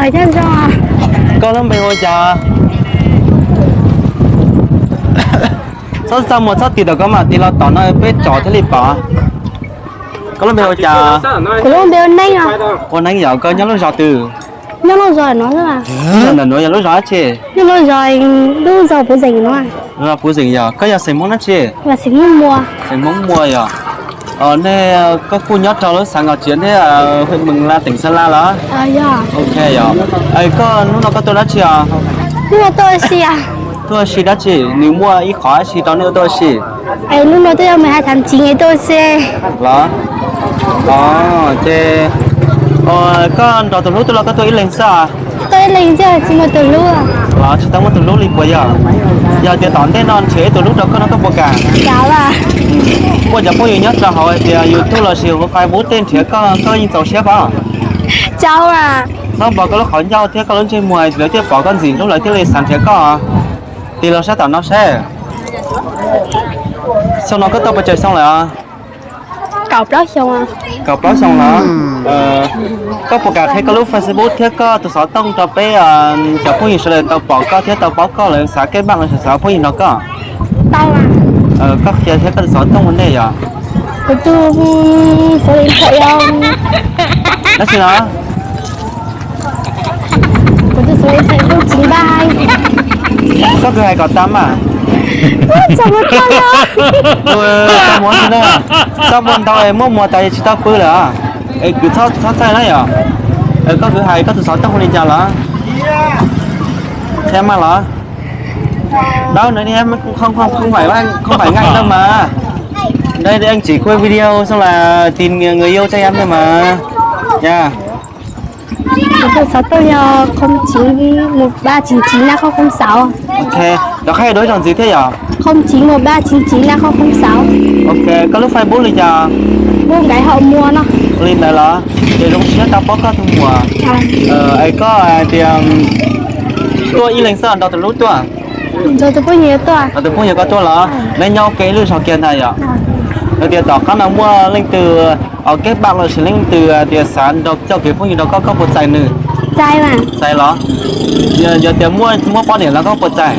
Koj lub npe hu ua cas? Txhob txaj muag txhob tig tom koj mam tig los tom no peb tsom thiaj li pom. Koj lub npe hu ua cas? Kuv lub npe hu Neeb. Ua Neeb yog koj nyob lub zos twg? Nyob lub zos no. Ntawm nuav yog lub zos dab tsi? Nyob lub zos, lub zos Puv Xeem no. Lub zos Puv Xeem yog. Koj yog xeem Hmoob dab tsi? Xeem Hmoob Muas. Xeem Hmoob Muas yog. Nej, koj kuj nyob rau lub xav Nkos Tsiav thiab, hwm Mws La teem Xa La los? Ok yog. Koj hnub no koj tuaj dab tsi os? Tuaj ua si dab tsi? Nws muaj ib qhov dab tsi rau nej ua tuaj ua si? Hnub no tuaj yog mws hais tham tsiv tuaj ua si. Los? Ces koj nrog tus hlub tuaj los koj tuaj ib leeg xwb? Tuaj ib leeg xwb, tsis muaj tus hlub. Los tsis tau muaj tus hlub li puas yog? Yog tias tom ntej no nrhiav ib tus hlub rau koj no koj puas kam? Muaj cov phooj ywg nyob rau hauv hais tias YouTube lossis hauv Facebook tej nrhiav koj, koj yeej txaus siab pom? Txaus. Hnub pom koj lub qhov ncauj thiab koj lub ntsej muag lawv thiaj pom koj ntxim hlub lawv thiaj li xav nrhiav koj. Tig los sab tom no seb. Xyoo no koj tuaj pes tsawg xyoo lawm? Kaum plaub xyoo. Kaum plaub xyoo los? Koj puas kam qhia koj lub Facebook thiab koj tus xov tooj rau peb cov phooj ywg sawv daws tau pom koj thiab tau paub koj lawv xav keb npaj los xav ua phooj ywg nrog koj? Koj qhia thiab koj tus xov tooj ua ntej yom? Kuv tus xov tooj yog dab tsi no? Kuv tus xov tooj yog Koj kwv hais kom tas mas. Txaj muag ntau, txaj muag ntau es muaj muag tas tsis tau pw lawm. Es kwv txhob txhawj na yom. Koj kwv hais koj tus xov tooj hu li cas los? Qhia mas los. Dawb no, không phải ngại đâu mà. Đây, đây anh chỉ quay video xong là tìm người yêu cho em thôi mà. Nha. Kuv tus xov tooj yog không chín một ba chín chín năm không không sáu. Ok, rov qab hais dua ib zaug ntxiv thiab yom? Không chín một ba chín chín năm không không sáu. Ok, koj lub Facebook li cas? Muaj Nkaiv Hom Muas no. Li ntawd los? Ces zoo siab tau paub koj tus muam. Es koj hais tias tuaj ib leeg xwb nrog tus hlub tuaj? Nrog tus phooj ywg tuaj. Nrog tus phooj ywg koj tuaj los? Neb nyob ua ke ib lub zos kiag ntag yom? Yog tias tom qab no muaj leej twg keb npaj los sis leej twg tias xav nrog coj kev phooj ywg nrog koj, koj puas txais nws? Txais los? Yog tias muaj poj niam los koj puas txais?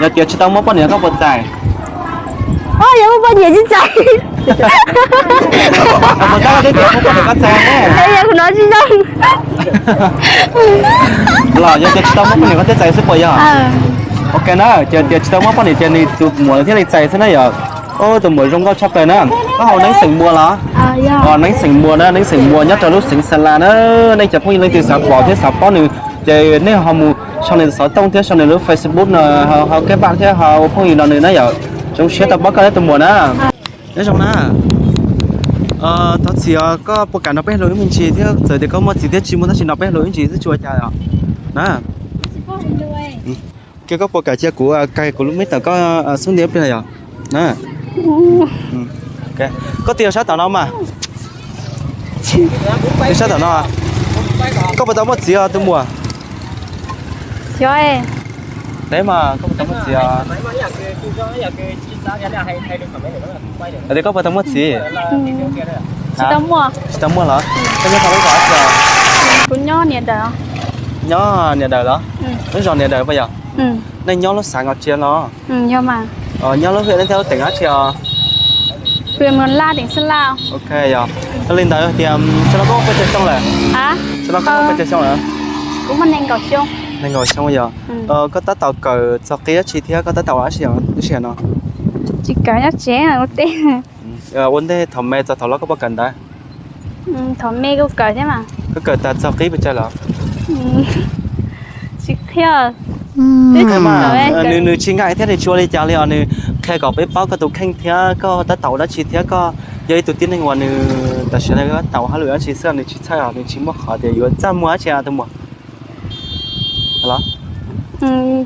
Yog tias tsis tau muaj poj niam koj puas txais? Yog muaj poj niam tsis txais. Puas tab twb tias muaj poj niam koj txais ne? Los yog tias tsis tau muaj poj niam koj thiaj txais xwb puas yog? Ok na, ces tias tsis tau muaj poj niam ces nws tus muam thiaj li txais xwb na yom. Tus muam zoo nkauj tshaj plaws na. Koj hauv Neeb xeem Muas los? Neeb xeem Muas na, Neeb xeem Muas nyob rau lub xeev Xa La na. Nej cov phooj ywg leej twg xav pom thiab xav paub nws ces nej ho mus sau nws xov tooj thiab sau nws lub Facebook no, ho keb npaj thiab ho ua phooj ywg nrog nws na yom. Zoo siab tau paub koj thiab tus muam na. Nyob zoo na. Thov txim os, koj puas kam nrog peb hais lus ib me ntsis thiab, txawm tias koj muaj txiv thiab tsis muaj tab sis nrog peb hais lus ib ntsis xwb tsis ua cas os na. Koj puas kam cia kuv kag kuv lub meb tawm koj xub ntiag ib pliag yom? Koj tig sab tom no mas. Tig sab tom no. Koj puas tau muaj txiv os tus muam? Teb mas koj puas tau muaj txiv os? Tias koj puas tau muaj txiv? Tsis tau muaj los? Koj nyob tau lub zos dab tsi os? Kuv nyob niam daws. Nyob niam daws los? Lub zos niam daws puas yog? Nej nyob lub xav Nkos Tsiav los? Nyob lub hwm thiab lub teem dab tsi os? Ok yog. Yog li ntawd tias sawv no koj muaj pes tsawg xyoo lawm? Sawv no koj muaj pes tsawg xyoo lawm? Nees nkaum xyoo yog. Koj tab tom kawm txog qib dab tsi thiab koj tab tom ua dab tsi os lub sij hawm no? Tsis kawm dab tsi, ua ntej. Ua ntej thaum me txog thaum laus koj puas kawm ntawv? Thaum me kuj kawm thiab mas. Koj kawm tas txog qib pes tsawg lawm? Tsis qhia. Nws tsis ngại thiab nws tsis ua li cas li os, nws qhia kom peb paub koj tus kheej thiab koj tab tom ua dab tsi thiab koj yog ib tug tib neeg uas nws tam sim no tab tom ua hauj lwm dab tsi xwb, nws tsis txhawj os, nws tsis muaj qhov tias yuav txaj muag dab tsi tus muam. Los?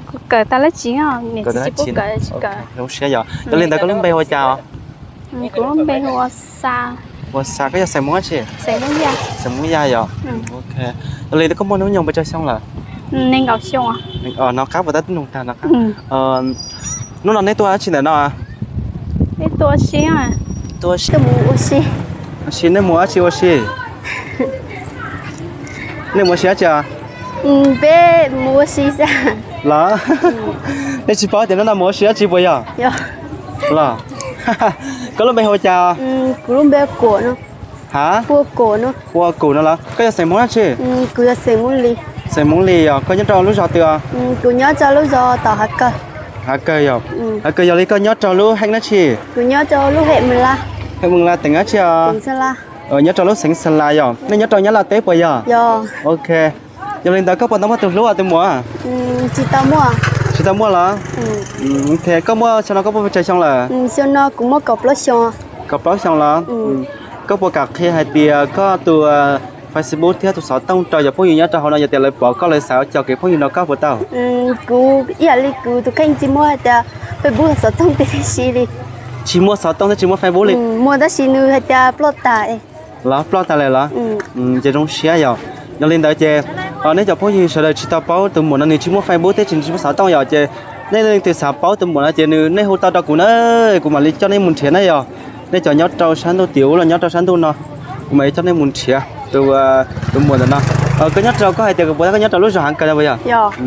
Kuv kawm tas lab tsis, niam txiv tsis pub kawm. Zoo siab yog. Yog li ntawd koj lub npe hu ua cas os? Kuv lub npe hu ua Xa. Ua Xa, koj yog xeem Hmoob dab tsi? Xeem Hmoob Yaj yog. Ok. Yog li koj muaj hnub nyoog pes tsawg xyoo lawm? Nees nkaum xyoo. No qab puas tab tib nug tag no qab. Hnub no neb tuaj dab tsi ntawm no? Neb tuaj ua si. Tuaj ua si. Ua si, neb mus dab tsi ua si? Nej mus ua si dab tsi? Peb mus ua si xwb. Los? Nej tsis paub tias hnub no mus ua si dab tsi puas yog? Los? Koj lub npe hu cas? Kuv lub npe Kuam no. Ha? Kuam no. Kuam no los? Koj yog xeem Hmoob dab tsi? Kuv yog xeem Hmoob Lis. Xeem Hmoob Lis yog koj nyob rau lub zos twg? Kuv nyob rau lub zos tom Hav Kawg. Hav Kawg yog. Hav Kawg yog li koj nyob rau lub heej dab tsi? Kuv nyob rau lub heej Mws Las. Heej Mws Las teem dab tsi? Nyob rau lub xeev Xa Las yog. Nej nyob rau Nyab Laj teb puas yog? Ok. Yog li ntawd koj puas tau muaj tus hlub tus muam? Tsis tau muaj. Tsis tau muaj los? Ok, koj muaj xyoo no koj muaj pes tsawg xyoo lawm? Xyoo no kuv muaj kaum plaub xyoo. Kaum plaub xyoo los? Koj puas kam qhia hais tias koj tus Facebook thiab tus xov tooj rau cov phooj ywg nyob rau hauv no, yog tias lawv pom koj lawv xav ua cov kev phooj ywg no koj puas tau? Kuv ib yam li kuv tus kheej tsis muaj hais tias Facebook xov tooj tiag tiag si li. Tsis muaj xov tooj thiab tsis muaj Facebook li? Muaj tab sis nws hais tias ploj tas. Los ploj tas lawm los? Ces zoo siab yog. Yog li ntawd ces nej cov phooj ywg sawv daws tsis tau paub tus muam no nws tsis muaj Facebook thiab tsis muaj xov tooj yog ces nej leej twg xav paub tus muam no ces nws nej hu tau rau kuv na, kuv mam li coj nej mus nrhiav na yog. Nej cov nyob rau sab ntuj tim ub los nyob rau sab ntuj no, kuv mam li coj nej mus nrhiav tus muam ntawm no. Koj nyob rau, koj hais tias kuv puas, koj nyob rau lub zos Hav Kawg no puas yog?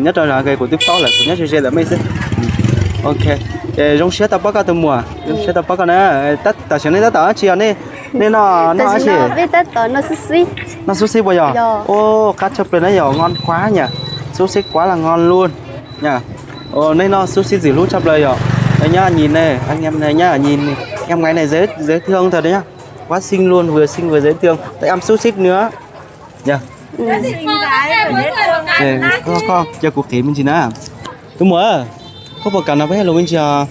Nyob rau zos Hav Kawg kuv twb paub lawm, kuv nyob ze ze ntawm mej xwb. Ok, zoo siab tau paub koj tus muam, zoo siab tau paub koj na. Tam sim nej tab tom dab tsi os? Nej noj dab tsi? Noj xub xib puas yog? Ua qab tshaj plaws na yog, ngon quá nhỉ. Xub xib quá là ngon luôn nha. Nej noj xub xib ntxim hlub tshaj plaws yog. Anh nhá, nhìn này, anh em này nhá, nhìn này, em gái này dễ, dễ thương thật đấy nhá. Quá xinh luôn, vừa xinh vừa dễ thương. Tại ăn xúc xích nữa. Nha. Koj, koj, koj, kuv qhia me ntsis na. Tus muam, koj puas kam nrog peb hais lus me ntsis os?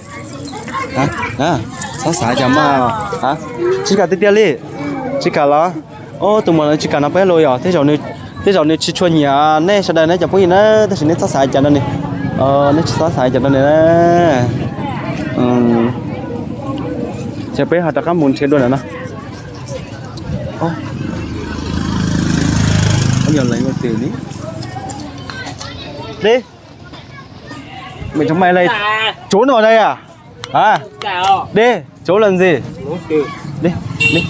Txhob xav cas mas, tsis kam tiag tiag li? Tsis kam los? Tus muam no tsis kam nrog peb hais lus yog, tej zaum nws tsis tshua nyiam nej sawv daws nej cov phooj ywg na, tab sis nej txhob xav cas rau nws. Nej tsis txhob xav cas rau nws na. Ces peb ho rov qab mus nrhiav dua ntawm no. Ov, yog leej ua twg li? Dej, mày trong mày đây à? Hả? Đi, trốn làm gì? Đi, đi.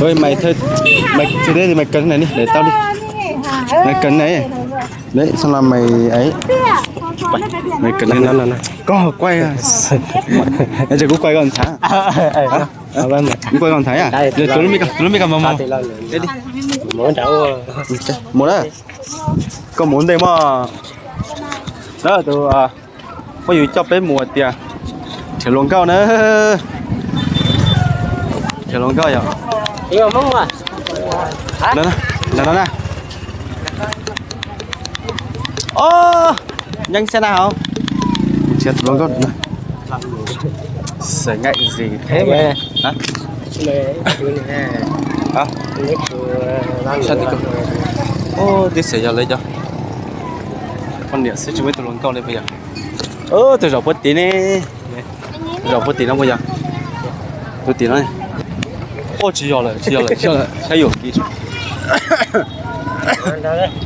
Ôi, mày thuê, mày thuê thế thì mày cần cái này đi, để tao đi. Mày cần này. Đấy, xong là mày ấy. Mày cần cái này. Có quay à? Em sẽ cũng quay con thả. Hả? Cũng quay con thả à? Rồi, tụi nó biết con, tụi nó biết con mà mò. Đi, đi. Mò đó. Con muốn đây mà. Đó, tụi phooj ywg coj peb mus tias nrhiav hluas nkauj na. Nrhiav hluas nkauj yog. Ntawm no na. Ov, nyeeb xab na hauv. Nrhiav tus hluas nkauj na. Xav ngại gì thế mày? Hả? Hả? Sao tí, ov, twb xav yog lawv cov poj niam xwb tsis muaj ib tug hluas nkauj li puas yog? Tus zaum puag tim ne, zaum puag tim no puas yog? Puag tim no. Ov, tsis yog lawm, tsis yog lawm, tsis yog lawm, saib yuam kev.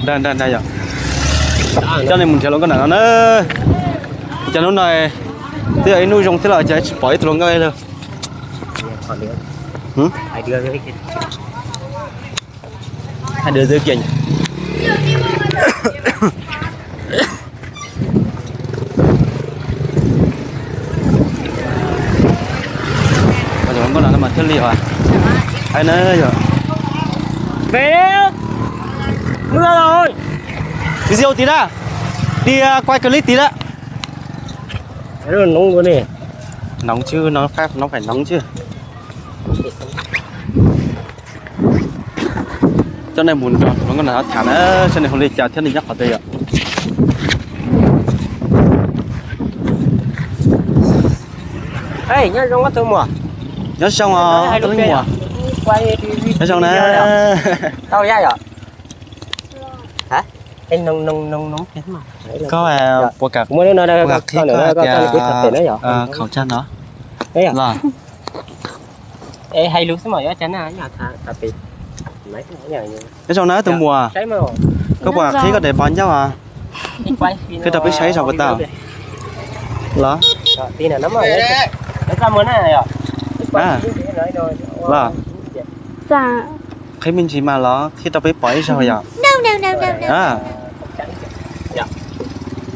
Nrag nrag nrag yog. Coj nej mus nrhiav hluas nkauj ntawm no na. Cas hnub no twb yog ib hnub zoo thiab los cas tsis pom ib tug hluas nkauj li. Hai đứa dưới kia nhỉ? Ôi, ôi, ôi. Ê, mưa rồi. Đi rượu tí đã. Đi, à, quay clip tí đã. Nóng luôn đi. Nóng chứ, nó phải, nó phải nóng chứ. Coj nej mus nrog hluas nkauj ntawm no tham na, saib nws hu li cas thiab nws nyob qhov twg yom. Nyob zoo os, tus muam. Nyob zoo na. Koj puas kam, puas kam qhib koj tias khẩu trang no los? Nyob zoo na tus muam, koj puas kam qhib koj daim npawb ncauj os? Qhib rau peb saib saib puas tau los? Los? Qhib me ntsis mas los qhib rau peb pom ib zaug yom.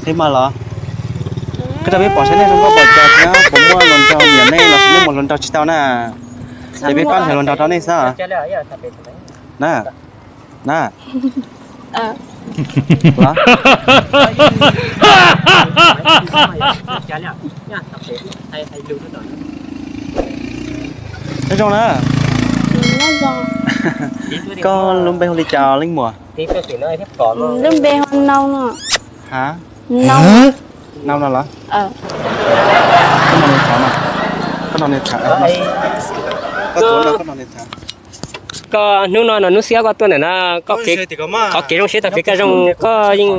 Qhib mas los qhib rau peb pom saib nej zoo nkauj npaum cas thiab puas muaj hluas nraug nyiam nej los sis nej muaj hluas nraug tsis tau na. Ces peb pab nrhiav hluas nraug rau nej xwb. Na, na. Nyob zoo na. Koj lub npe hu li cas leej muam? Lub npe hu Nau no. Ha? Nau no los? Koj hnub no no hnub xiab koj tuaj ntawm no, qhov kev zoo siab tau piav koj zoo, koj yeej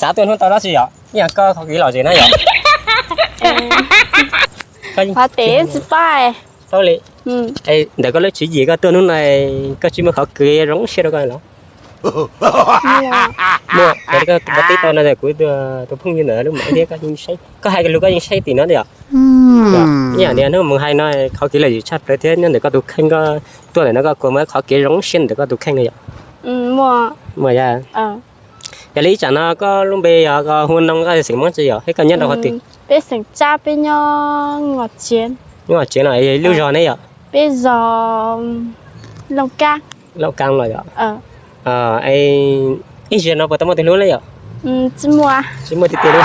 xav tuaj hnub tau dab tsi yom? Ib yam koj qhov kev lom zem na yom? Qhov kev tsis pab. Ntawm koj lub tswv yim koj tuaj hnub no koj tsis muaj qhov kev zoo siab rau koj los? Muaj, koj teb tau no kuv tus phooj ywg ntawm lub mam thiab koj yeej saib, koj hais lus koj yeej saib tim no yom. Ib yam li hnub mus hais no qhov kev lom zem tshaj plaws thiab nyob ntawm koj tus kheej, koj tuaj ntawm no koj kua muaj qhov kev zoo siab ntawm koj tus kheej no yom? Muaj. Yog li ib tsam no koj lub npe yog koj hu Noo, koj xeem Hmoob tsi yom, thiab koj nyob rau qhov twg? Peb xeem Tsab, peb nyob Ngos Tsev. Nyob Ngos Tsev no, lub zos ne yom? Peb zos Looj Kab. Looj Kab los yom? Ib zaug no puas tau muaj tus hlub na yom? Tsis muaj tiag tiag li.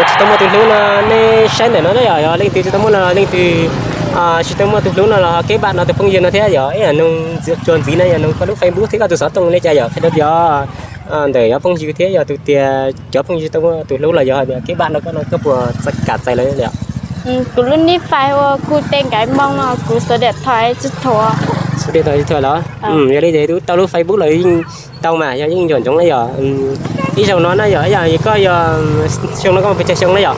Tsis tau muaj tus hlub no, nej saib ntawm no na yom, yog leej twg tsis tau muaj no, leej twg tsis tau muaj tus hlub no los kev npaj no tus phooj ywg no thiab yom, ib yam Noo tsuas ntxiv no yog Noo koj lub Facebook thiab koj tus xov tooj li cas yom, qhia rau cov ntawm yog phooj ywg thiab yog tus tias cov phooj ywg tsis tau muaj tus hlub los yog kev npaj no koj no koj puas kam txais lawv li? Kuv lub nij fais ua kuv tej nkaiv moo no kuv xuv diam thais tsis thuam. Xuv diam thais tsis thuam los? Yog li ces tau lub Facebook los yeej tau mas, yog yeej nco ntsoov na yom. Ib zaug no na yom, ib yam koj yog xyoo no koj mus pes tsawg xyoo na yom?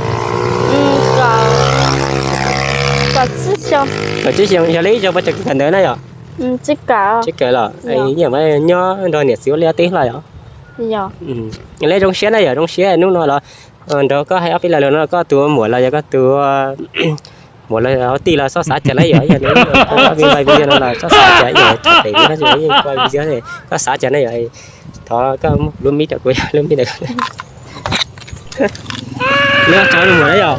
Kaum tsib xyoo, yog li ib zaug puas tseem kawm ntawv na yom? Tsis kawm los? Nyob nrog niam txiv ua liaj teb hlo yom? Li zoo siab na yom, zoo siab hnub no los nrog koj hais ob peb lo lus no, koj tus muam los yog koj tus muam los tij los txhob xav cas na yom, yog nws vij vai video no los txhob xav cas, yog txhob pem no yeej kuv video, koj xav cas na yom, thov koj muab lub mic rau kuv, lub mic rau kuv. Nyob tso lub muam na yom.